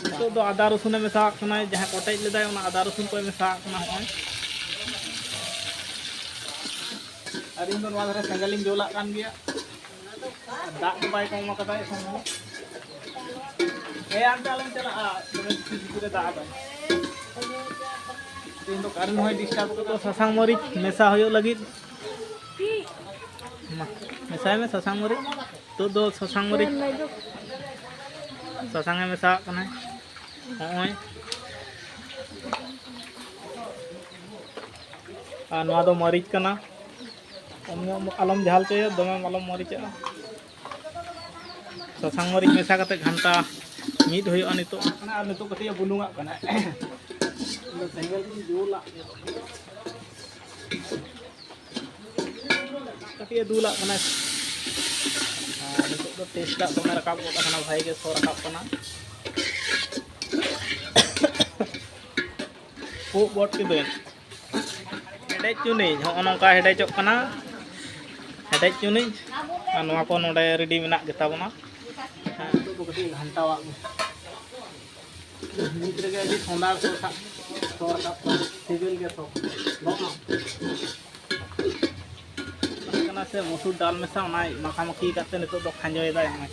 ᱱᱤᱛᱚᱜ ᱫᱚ ᱟᱫᱟ ᱨᱚᱥᱩᱱᱮ ᱢᱮᱥᱟᱣᱟᱜ ᱠᱟᱱᱟ, ᱡᱟᱦᱟᱸ ᱠᱚᱴᱮᱡ ᱞᱮᱫᱟᱭ ᱚᱱᱟ ᱟᱫᱟ ᱨᱚᱥᱩᱱ ᱠᱚᱭ ᱢᱮᱥᱟᱣᱟᱜ ᱠᱟᱱᱟ ᱦᱚᱸᱜᱼᱚᱭ᱾ ᱟᱨ ᱤᱧ ᱫᱚ ᱱᱚᱣᱟ ᱫᱷᱟᱨᱮ ᱥᱮᱸᱜᱮᱞ ᱤᱧ ᱡᱩᱞᱟᱜ ᱠᱟᱱ ᱜᱮᱭᱟ᱾ ᱫᱟᱜ ᱫᱚ ᱵᱟᱭ ᱠᱚᱢ ᱟᱠᱟᱫᱟ ᱮᱠᱷᱚᱱ ᱦᱚᱸ᱾ ᱦᱮᱸ, ᱟᱱᱛᱮ ᱟᱞᱚᱢ ᱪᱟᱞᱟᱜᱼᱟ, ᱫᱚᱢᱮ ᱡᱷᱤᱯᱤᱨ ᱡᱷᱤᱯᱤᱨᱮ ᱫᱟᱜ ᱮᱫᱟ᱾ ᱛᱮᱦᱮᱧ ᱫᱚ ᱠᱟᱨᱮᱱᱴ ᱦᱚᱸᱭ ᱰᱤᱥᱴᱟᱨᱵ ᱟᱠᱟᱫᱟ᱾ ᱥᱟᱥᱟᱝ ᱢᱟᱹᱨᱤᱪ ᱢᱮᱥᱟ ᱦᱩᱭᱩᱜ ᱞᱟᱹᱜᱤᱫ᱾ ᱢᱟ, ᱢᱮᱥᱟᱭ ᱢᱮ ᱥᱟᱥᱟᱝ ᱢᱟᱹᱨᱤᱪ᱾ ᱱᱤᱛᱚᱜ ᱫᱚ ᱥᱟᱥᱟᱝ ᱢᱟᱹᱨᱤᱪ, ᱥᱟᱥᱟᱝ ᱮ ᱢᱮᱥᱟᱣᱟᱜ ᱠᱟᱱᱟᱭ᱾ ᱱᱚᱜᱼᱚᱭ᱾ ᱟᱨ ᱱᱚᱣᱟ ᱫᱚ ᱢᱟᱹᱨᱤᱪ ᱠᱟᱱᱟ᱾ ᱠᱚᱢ ᱧᱚᱜ ᱟᱞᱚᱢ ᱡᱷᱟᱞ ᱦᱚᱪᱚᱭᱟ, ᱫᱚᱢᱮ ᱟᱞᱚᱢ ᱢᱟᱹᱨᱤᱪᱟᱜᱼᱟ᱾ ᱥᱟᱥᱟᱝ ᱢᱟᱹᱨᱤᱪ ᱢᱮᱥᱟ ᱠᱟᱛᱮ ᱜᱷᱟᱱᱴᱟ ᱢᱤᱫ ᱦᱩᱭᱩᱜᱼᱟ ᱱᱤᱛᱚᱜ᱾ ᱟᱨ ᱱᱤᱛᱚᱜ ᱠᱟᱹᱴᱤᱡ ᱮ ᱵᱩᱞᱩᱝᱟᱜ ᱠᱟᱱᱟ᱾ ᱤᱧ ᱫᱚ ᱥᱮᱸᱜᱮᱞ ᱨᱤᱧ ᱡᱩᱞᱟᱜ ᱜᱮ᱾ ᱠᱟᱹᱴᱤᱡ ᱮ ᱫᱩᱞᱟᱜ ᱠᱟᱱᱟ᱾ ᱟᱨ ᱱᱤᱛᱚᱜ ᱫᱚ ᱴᱮᱥᱴ ᱴᱟᱜ ᱫᱚᱢᱮ ᱨᱟᱠᱟᱵ ᱜᱚᱫ ᱟᱠᱟᱱᱟ, ᱵᱷᱟᱜᱮ ᱜᱮ ᱥᱚ ᱨᱟᱠᱟᱵ ᱠᱟᱱᱟ᱾ ᱩᱵ ᱜᱚᱫ ᱠᱤᱫᱟᱹᱧ᱾ ᱦᱮᱰᱮᱡ ᱪᱩᱱᱤᱡ, ᱦᱚᱸᱜᱼᱚ ᱱᱚᱝᱠᱟ ᱦᱮᱰᱮᱡᱚᱜ ᱠᱟᱱᱟ᱾ ᱦᱮᱰᱮᱡ ᱪᱩᱱᱤᱡ᱾ ᱟᱨ ᱱᱚᱣᱟ ᱠᱚ ᱱᱚᱰᱮ ᱨᱮᱰᱤ ᱢᱮᱱᱟᱜ ᱜᱮᱛᱟ ᱵᱚᱱᱟ᱾ ᱦᱮᱸ, ᱱᱤᱛᱚᱜ ᱫᱚ ᱠᱟᱹᱴᱤᱡ ᱜᱷᱟᱱᱴᱟᱣᱟᱜ ᱢᱮ᱾ ᱱᱤᱛ ᱨᱮᱜᱮ ᱟᱹᱰᱤ ᱥᱚᱸᱫᱷᱟᱲ ᱥᱚ ᱥᱟᱵ, ᱥᱚ ᱨᱟᱠᱟᱵ ᱠᱟᱱᱟ᱾ ᱥᱤᱵᱤᱞ ᱜᱮ ᱥᱚ᱾ ᱜᱚᱜ ᱢᱮ᱾ ᱠᱟᱱᱟ ᱥᱮ ᱢᱚᱥᱩᱨ ᱰᱟᱞ ᱢᱮᱥᱟ, ᱚᱱᱟ ᱢᱟᱠᱷᱟ ᱢᱟᱠᱷᱤ ᱠᱟᱛᱮ ᱱᱤᱛᱚᱜ ᱫᱚ ᱠᱷᱟᱸᱡᱚᱭᱮᱫᱟᱭ ᱱᱚᱜᱼᱚᱭ᱾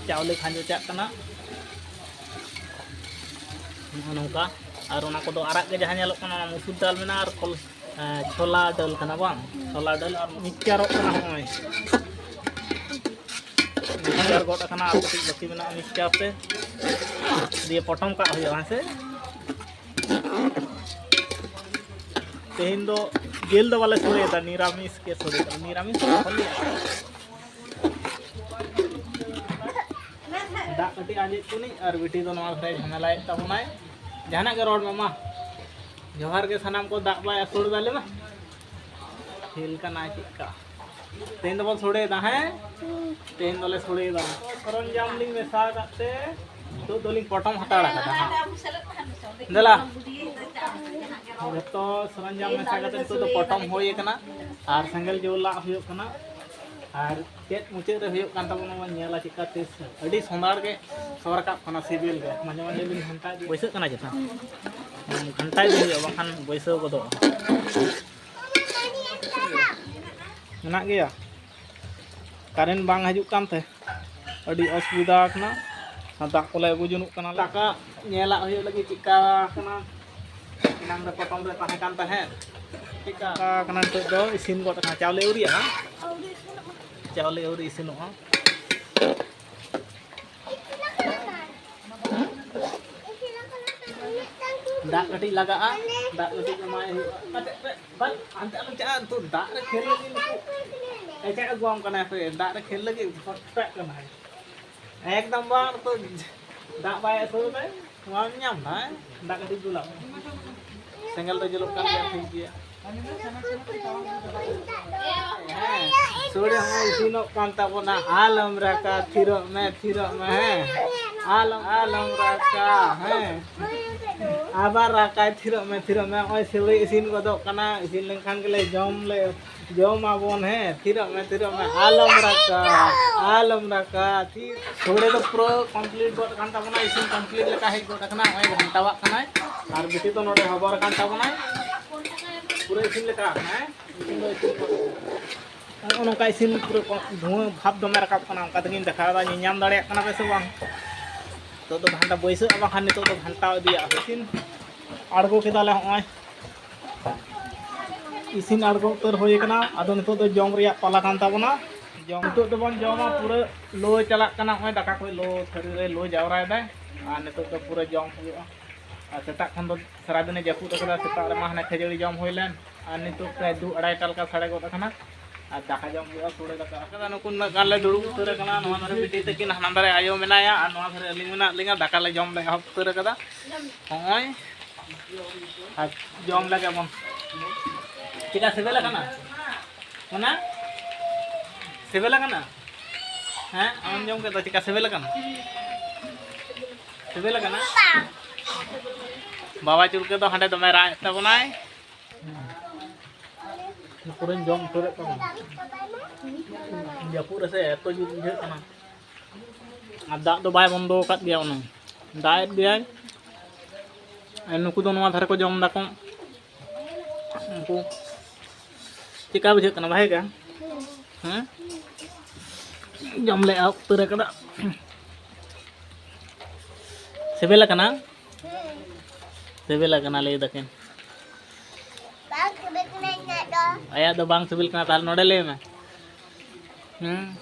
ᱪᱟᱣᱞᱮ ᱠᱷᱟᱸᱡᱚ ᱪᱟᱜ ᱠᱟᱱᱟ ᱱᱚᱜᱼᱚ ᱱᱚᱝᱠᱟ᱾ ᱟᱨ ᱚᱱᱟ ᱠᱚᱫᱚ ᱟᱨᱟᱜ ᱜᱮ ᱡᱟᱦᱟᱸ ᱧᱮᱞᱚᱜ ᱠᱟᱱᱟ, ᱚᱱᱟ ᱢᱩᱥᱩᱨ ᱫᱟᱞ ᱢᱮᱱᱟᱜᱼᱟ, ᱟᱨ ᱠᱚᱞ ᱮᱸ, ᱪᱷᱳᱞᱟ ᱫᱟᱹᱞ ᱠᱟᱱᱟ ᱵᱟᱝ? ᱪᱷᱳᱞᱟ ᱫᱟᱹᱞ ᱟᱨ ᱢᱤᱠᱥᱪᱟᱨᱚᱜ ᱠᱟᱱᱟ ᱱᱚᱜᱼᱚᱭ᱾ ᱢᱤᱠᱥᱪᱟᱨ ᱜᱚᱫ ᱟᱠᱟᱱᱟ, ᱟᱨ ᱠᱟᱹᱴᱤᱡ ᱵᱟᱹᱠᱤ ᱢᱮᱱᱟᱜᱼᱟ ᱢᱤᱠᱥᱪᱟᱨ ᱛᱮ᱾ ᱫᱤᱭᱮ ᱯᱚᱴᱚᱢ ᱠᱟᱜ ᱦᱩᱭᱩᱜᱼᱟ, ᱦᱮᱸ ᱥᱮ? ᱛᱮᱦᱮᱧ ᱫᱚ ᱡᱤᱞ ᱫᱚ ᱵᱟᱞᱮ ᱥᱚᱲᱮᱭᱮᱫᱟ, ᱱᱤᱨᱟᱢᱤᱥ ᱜᱮ ᱥᱚᱲᱮ ᱠᱟᱱᱟ᱾ ᱱᱤᱨᱟᱢᱤᱥ ᱫᱚ ᱵᱟᱞᱮ ᱫᱟᱜ ᱠᱟᱹᱴᱤᱡ ᱟᱸᱡᱮᱫ ᱛᱩᱞᱩᱡ ᱟᱨ ᱵᱤᱴᱤ ᱫᱚ ᱱᱚᱣᱟ ᱫᱷᱟᱨᱮ ᱡᱷᱟᱢᱮᱞᱟᱭᱮᱫ ᱛᱟᱵᱚᱱᱟᱭ᱾ ᱡᱟᱦᱟᱱᱟᱜ ᱜᱮ ᱨᱚᱲ ᱢᱮ ᱢᱟ᱾ ᱡᱚᱦᱟᱨ ᱜᱮ ᱥᱟᱱᱟᱢ ᱠᱚ, ᱫᱟᱜ ᱵᱟᱭ ᱟᱹᱥᱩᱲ ᱫᱟ ᱞᱮ ᱢᱟ᱾ ᱠᱷᱮᱞ ᱠᱟᱱᱟᱭ ᱪᱮᱫᱠᱟ᱾ ᱛᱮᱦᱮᱧ ᱫᱚᱵᱚᱱ ᱥᱚᱲᱮᱭᱮᱫᱟ, ᱦᱮᱸ? ᱛᱮᱦᱮᱧ ᱫᱚᱞᱮ ᱥᱚᱲᱮᱭᱮᱫᱟ᱾ ᱥᱚᱨᱚᱧᱡᱟᱢ ᱞᱤᱧ ᱢᱮᱥᱟ ᱟᱠᱟᱫ ᱛᱮ ᱱᱤᱛᱚᱜ ᱫᱚᱞᱤᱧ ᱯᱚᱴᱚᱢ ᱦᱟᱛᱟᱲ ᱟᱠᱟᱫᱟ ᱦᱟᱸᱜ᱾ ᱫᱮᱞᱟ᱾ ᱡᱚᱛᱚ ᱥᱚᱨᱚᱧᱡᱟᱢ ᱢᱮᱥᱟ ᱠᱟᱛᱮ ᱱᱤᱛᱚᱜ ᱫᱚ ᱯᱚᱴᱚᱢ ᱦᱩᱭ ᱟᱠᱟᱱᱟ᱾ ᱟᱨ ᱥᱮᱸᱜᱮᱞ ᱡᱩᱞ ᱞᱟᱜ ᱦᱩᱭᱩᱜ ᱠᱟᱱᱟ᱾ ᱟᱨ ᱪᱮᱫ ᱢᱩᱪᱟᱹᱫ ᱨᱮ ᱦᱩᱭᱩᱜ ᱠᱟᱱ ᱛᱟᱵᱚᱱᱟ ᱵᱚᱱ ᱧᱮᱞᱟ, ᱪᱮᱫᱠᱟ ᱛᱮ ᱟᱹᱰᱤ ᱥᱚᱸᱫᱷᱟᱲ ᱜᱮ ᱥᱚ ᱨᱟᱠᱟᱵ ᱠᱟᱱᱟ, ᱥᱤᱵᱤᱞ ᱜᱮ᱾ ᱢᱟᱡᱷᱮ ᱢᱟᱡᱷᱮ ᱵᱤᱱ ᱜᱷᱟᱱᱴᱟᱭ ᱤᱫᱤᱭᱟ᱾ ᱵᱟᱹᱭᱥᱟᱹᱜ ᱠᱟᱱᱟ ᱪᱮᱛᱟ? ᱜᱷᱟᱱᱴᱟᱭ ᱤᱫᱤ ᱦᱩᱭᱩᱜᱼᱟ, ᱵᱟᱠᱷᱟᱱ ᱵᱟᱹᱭᱥᱟᱹᱣ ᱜᱚᱫᱚᱜᱼᱟ᱾ ᱢᱮᱱᱟᱜ ᱜᱮᱭᱟ, ᱠᱟᱨᱮᱱᱴ ᱵᱟᱝ ᱦᱤᱡᱩᱜ ᱠᱟᱱ ᱛᱮ ᱟᱹᱰᱤ ᱚᱥᱩᱵᱤᱫᱷᱟ ᱟᱠᱟᱱᱟ᱾ ᱟᱨ ᱫᱟᱜ ᱠᱚᱞᱮ ᱟᱹᱜᱩ ᱡᱚᱱᱚᱜ ᱠᱟᱱᱟ᱾ ᱫᱟᱠᱟ ᱧᱮᱞᱟᱜ ᱦᱩᱭᱩᱜ ᱞᱟᱹᱜᱤᱫ ᱪᱮᱫᱠᱟ ᱟᱠᱟᱱᱟ᱾ ᱮᱱᱟᱝ ᱫᱚ ᱯᱚᱴᱚᱢ ᱨᱮ ᱛᱟᱦᱮᱸ ᱠᱟᱱ ᱛᱟᱦᱮᱸᱫ᱾ ᱪᱮᱫᱠᱟ ᱟᱠᱟᱱᱟ ᱱᱤᱛᱚᱜ ᱫᱚ? ᱤᱥᱤᱱ ᱜᱚᱫ ᱟᱠᱟᱱᱟ᱾ ᱪᱟᱣᱞᱮ ᱟᱹᱣᱨᱤᱭᱟᱜᱼᱟ, ᱪᱟᱣᱞᱮ ᱟᱹᱣᱨᱤ ᱤᱥᱤᱱᱚᱜᱼᱟ᱾ ᱫᱟᱜ ᱠᱟᱹᱴᱤᱡ ᱞᱟᱜᱟᱜᱼᱟ, ᱫᱟᱜ ᱠᱟᱹᱴᱤᱡ ᱮᱢᱟᱭ ᱦᱩᱭᱩᱜᱼᱟ᱾ ᱠᱟᱹᱴᱤᱡ ᱯᱮ, ᱵᱟᱝ, ᱦᱟᱱᱛᱮ ᱟᱞᱚᱢ ᱪᱟᱞᱟᱜᱼᱟ, ᱱᱤᱛᱚᱜ ᱫᱟᱜ ᱨᱮ ᱠᱷᱮᱞ ᱞᱟᱹᱜᱤᱫ ᱱᱩᱠᱩ ᱮᱪᱟᱜ ᱟᱹᱜᱩᱣᱟᱢ ᱠᱟᱱᱟᱭ, ᱦᱟᱯᱮ, ᱫᱟᱜ ᱨᱮ ᱠᱷᱮᱞ ᱞᱟᱹᱜᱤᱫ ᱦᱚᱴᱟᱜ ᱠᱟᱱᱟᱭ᱾ ᱮᱠᱫᱚᱢ ᱵᱟᱝ, ᱱᱤᱛᱚᱜ ᱫᱟᱜ ᱵᱟᱭ ᱟᱹᱥᱩᱲ ᱫᱟᱭ, ᱱᱚᱣᱟᱢ ᱧᱟᱢ ᱫᱟ, ᱦᱮᱸ? ᱫᱟᱜ ᱠᱟᱹᱴᱤᱡ ᱫᱩᱞᱟᱜ ᱢᱮ᱾ ᱥᱮᱸᱜᱮᱞ ᱫᱚ ᱡᱩᱞᱩᱜ ᱠᱟᱱ ᱜᱮᱭᱟ, ᱴᱷᱤᱠ ᱜᱮᱭᱟ᱾ ᱦᱮᱸ, ᱥᱳᱲᱮ ᱦᱚᱸ ᱤᱥᱤᱱᱚᱜ ᱠᱟᱱ ᱛᱟᱵᱚᱱᱟ᱾ ᱟᱞᱚᱢ ᱨᱟᱠᱟ, ᱛᱷᱤᱨᱚᱜ ᱢᱮ, ᱛᱷᱤᱨᱚᱜ ᱢᱮ, ᱦᱮᱸ᱾ ᱟᱞᱚᱢ, ᱟᱞᱚᱢ ᱨᱟᱠᱟ, ᱦᱮᱸ᱾ ᱟᱵᱟᱨ ᱨᱟᱠᱟᱭ, ᱛᱷᱤᱨᱚᱜ ᱢᱮ, ᱛᱷᱤᱨᱚᱜ ᱢᱮ᱾ ᱱᱚᱜᱼᱚᱭ ᱥᱳᱲᱮ ᱤᱥᱤᱱ ᱜᱚᱫᱚᱜ ᱠᱟᱱᱟ᱾ ᱤᱥᱤᱱ ᱞᱮᱱᱠᱷᱟᱱ ᱜᱮᱞᱮ ᱡᱚᱢ ᱞᱮ, ᱡᱚᱢ ᱟᱵᱚᱱ, ᱦᱮᱸ᱾ ᱛᱷᱤᱨᱚᱜ ᱢᱮ, ᱛᱷᱤᱨᱚᱜ ᱢᱮ᱾ ᱟᱞᱚᱢ ᱨᱟᱠᱟ, ᱟᱞᱚᱢ ᱨᱟᱠᱟ, ᱛᱷᱤᱨ᱾ ᱥᱳᱲᱮ ᱫᱚ ᱯᱩᱨᱟᱹ complete ᱜᱚᱫ ᱠᱟᱱ ᱛᱟᱵᱚᱱᱟ, ᱤᱥᱤᱱ complete ᱞᱮᱠᱟ ᱦᱮᱡ ᱜᱚᱫ ᱟᱠᱟᱱᱟ᱾ ᱱᱚᱜᱼᱚᱭ ᱜᱷᱟᱱᱴᱟᱣᱟᱜ ᱠᱟᱱᱟᱭ᱾ ᱟᱨ ᱵᱤᱴᱤ ᱫᱚ ᱱᱚᱰᱮ ᱦᱚᱵᱚᱨ ᱟᱠᱟᱱ ᱛᱟᱵᱚᱱᱟᱭ᱾ ᱯᱩᱨᱟᱹ ᱤᱥᱤᱱ ᱞᱮᱠᱟ ᱟᱠᱟᱱᱟ, ᱦᱮᱸ? ᱤᱥᱤᱱ ᱫᱚ ᱤᱥᱤᱱ ᱜᱚᱫ ᱟᱠᱟᱱᱟ᱾ ᱱᱚᱜᱼᱚ ᱱᱚᱝᱠᱟ ᱤᱥᱤᱱ ᱯᱩᱨᱟᱹ ᱠᱚ ᱫᱷᱩᱣᱟᱹ ᱵᱷᱟᱵᱽ ᱫᱚᱢᱮ ᱨᱟᱠᱟᱵ ᱠᱟᱱᱟ, ᱚᱱᱠᱟ ᱛᱮᱜᱮᱧ ᱫᱮᱠᱷᱟᱣ ᱮᱫᱟ᱾ ᱧᱮᱧᱟᱢ ᱫᱟᱲᱮᱭᱟᱜ ᱠᱟᱱᱟ ᱯᱮ ᱥᱮ ᱵᱟᱝ? ᱱᱤᱛᱚᱜ ᱫᱚ ᱜᱷᱟᱱᱴᱟ ᱵᱟᱹᱭᱥᱟᱹᱜᱼᱟ, ᱵᱟᱝᱠᱷᱟᱱ ᱱᱤᱛᱚᱜ ᱫᱚ ᱜᱷᱟᱱᱴᱟᱣ ᱤᱫᱤᱭᱟ᱾ ᱤᱥᱤᱱ ᱟᱬᱜᱚ ᱠᱮᱫᱟᱞᱮ, ᱱᱚᱜᱼᱚᱭ ᱤᱥᱤᱱ ᱟᱬᱜᱚ ᱩᱛᱟᱹᱨ ᱦᱩᱭ ᱟᱠᱟᱱᱟ᱾ ᱟᱫᱚ ᱱᱤᱛᱚᱜ ᱫᱚ ᱡᱚᱢ ᱨᱮᱭᱟᱜ ᱯᱟᱞᱟ ᱠᱟᱱ ᱛᱟᱵᱚᱱᱟ᱾ ᱡᱚᱢ ᱱᱤᱛᱚᱜ ᱫᱚᱵᱚᱱ ᱡᱚᱢᱟ, ᱯᱩᱨᱟᱹ ᱞᱳ ᱪᱟᱞᱟᱜ ᱠᱟᱱᱟ᱾ ᱱᱚᱜᱼᱚᱭ ᱫᱟᱠᱟ ᱠᱚ ᱞᱳ ᱛᱷᱟᱹᱨᱤ ᱨᱮ ᱞᱳ ᱡᱟᱣᱨᱟᱭᱮᱫᱟᱭ᱾ ᱟᱨ ᱱᱤᱛᱚᱜ ᱫᱚ ᱯᱩᱨᱟᱹ ᱡᱚᱢ ᱦᱩᱭᱩᱜᱼᱟ᱾ ᱟᱨ ᱥᱮᱛᱟᱜ ᱠᱷᱚᱱ ᱫᱚ ᱥᱟᱨᱟᱫᱤᱱᱮ ᱡᱟᱹᱯᱩᱫ ᱟᱠᱟᱫᱟ᱾ ᱥᱮᱛᱟᱜ ᱨᱮᱢᱟ ᱦᱟᱱᱮ ᱠᱷᱟᱹᱡᱟᱹᱲᱤ ᱡᱚᱢ ᱦᱩᱭ ᱞᱮᱱ, ᱟᱨ ᱱᱤᱛᱚᱜ ᱯᱨᱟᱭ ᱫᱩ ᱟᱲᱟᱭ ᱴᱟ ᱞᱮᱠᱟ ᱥᱟᱰᱮ ᱜᱚᱫ ᱟᱠᱟᱱᱟ᱾ ᱟᱨ ᱫᱟᱠᱟ ᱡᱚᱢ ᱦᱩᱭᱩᱜᱼᱟ, ᱥᱳᱲᱮ ᱫᱟᱠᱟ᱾ ᱟᱠᱟᱫᱟ ᱱᱩᱠᱩ ᱱᱩᱱᱟᱹᱜ ᱜᱟᱱ ᱞᱮ ᱫᱩᱲᱩᱵ ᱩᱛᱟᱹᱨ ᱟᱠᱟᱱᱟ᱾ ᱱᱚᱣᱟ ᱫᱷᱟᱨᱮ ᱵᱤᱴᱤ ᱛᱟᱹᱠᱤᱱ, ᱦᱟᱱᱟ ᱫᱷᱟᱨᱮ ᱟᱭᱳ ᱢᱮᱱᱟᱭᱟ, ᱟᱨ ᱱᱚᱣᱟ ᱫᱷᱟᱨᱮ ᱟᱹᱞᱤᱧ ᱢᱮᱱᱟᱜ ᱞᱤᱧᱟ᱾ ᱫᱟᱠᱟ ᱞᱮ ᱡᱚᱢ ᱞᱮ ᱮᱦᱚᱵ ᱩᱛᱟᱹᱨ ᱟᱠᱟᱫᱟ᱾ ᱱᱚᱜᱼᱚᱭ ᱟᱨ ᱡᱚᱢ ᱞᱮᱜᱮ ᱵᱚᱱ᱾ ᱪᱮᱫᱠᱟ ᱥᱤᱵᱤᱞ ᱟᱠᱟᱱᱟ? ᱚᱱᱟ ᱥᱤᱵᱤᱞ ᱟᱠᱟᱱᱟ? ᱦᱮᱸ, ᱟᱢᱮᱢ ᱡᱚᱢ ᱠᱮᱫᱟ, ᱪᱮᱫᱠᱟ ᱥᱤᱵᱤᱞ ᱟᱠᱟᱱᱟ? ᱥᱤᱵᱤᱞ ᱟᱠᱟᱱᱟ? ᱵᱟᱵᱟ ᱪᱩᱲᱠᱟᱹ ᱫᱚ ᱦᱟᱸᱰᱮ ᱫᱚᱢᱮ ᱨᱟᱜ ᱮᱫ ᱛᱟᱵᱚᱱᱟᱭ᱾ ᱯᱩᱨᱟᱹᱧ ᱡᱚᱢ ᱩᱛᱟᱹᱨᱮᱫ ᱛᱟᱵᱚᱱᱟ᱾ ᱡᱟᱹᱯᱩᱫ ᱨᱮᱥᱮ ᱮᱛᱚ ᱡᱩᱛ ᱵᱩᱡᱷᱟᱹᱜ ᱠᱟᱱᱟ᱾ ᱟᱨ ᱫᱟᱜ ᱫᱚ ᱵᱟᱭ ᱵᱚᱱᱫᱚ ᱟᱠᱟᱫ ᱜᱮᱭᱟ, ᱩᱱᱟᱹᱝ ᱫᱟᱜ ᱮᱫ ᱜᱮᱭᱟᱭ᱾ ᱟᱨ ᱱᱩᱠᱩ ᱫᱚ ᱱᱚᱣᱟ ᱫᱷᱟᱨᱮ ᱠᱚ ᱡᱚᱢ ᱫᱟᱠᱚ᱾ ᱩᱱᱠᱩ ᱪᱮᱫᱠᱟ ᱵᱩᱡᱷᱟᱹᱜ ᱠᱟᱱᱟ? ᱵᱷᱟᱜᱮ ᱜᱮ? ᱦᱮᱸ, ᱡᱚᱢ ᱞᱮ ᱮᱦᱚᱵ ᱩᱛᱟᱹᱨ ᱟᱠᱟᱫᱟ᱾ ᱥᱤᱵᱤᱞ ᱟᱠᱟᱱᱟ? ᱥᱤᱵᱤᱞ ᱟᱠᱟᱱᱟ ᱞᱟᱹᱭ ᱫᱟᱠᱤᱱ᱾ ᱵᱟᱝ ᱥᱤᱵᱤᱞ ᱠᱟᱱᱟ ᱤᱧᱟᱹᱜ ᱫᱚ᱾ ᱟᱭᱟᱜ ᱫᱚ ᱵᱟᱝ ᱥᱤᱵᱤᱞ ᱠᱟᱱᱟ, ᱛᱟᱦᱞᱮ ᱱᱚᱰᱮ ᱞᱟᱹᱭ ᱢᱮ᱾ ᱦᱩᱸ,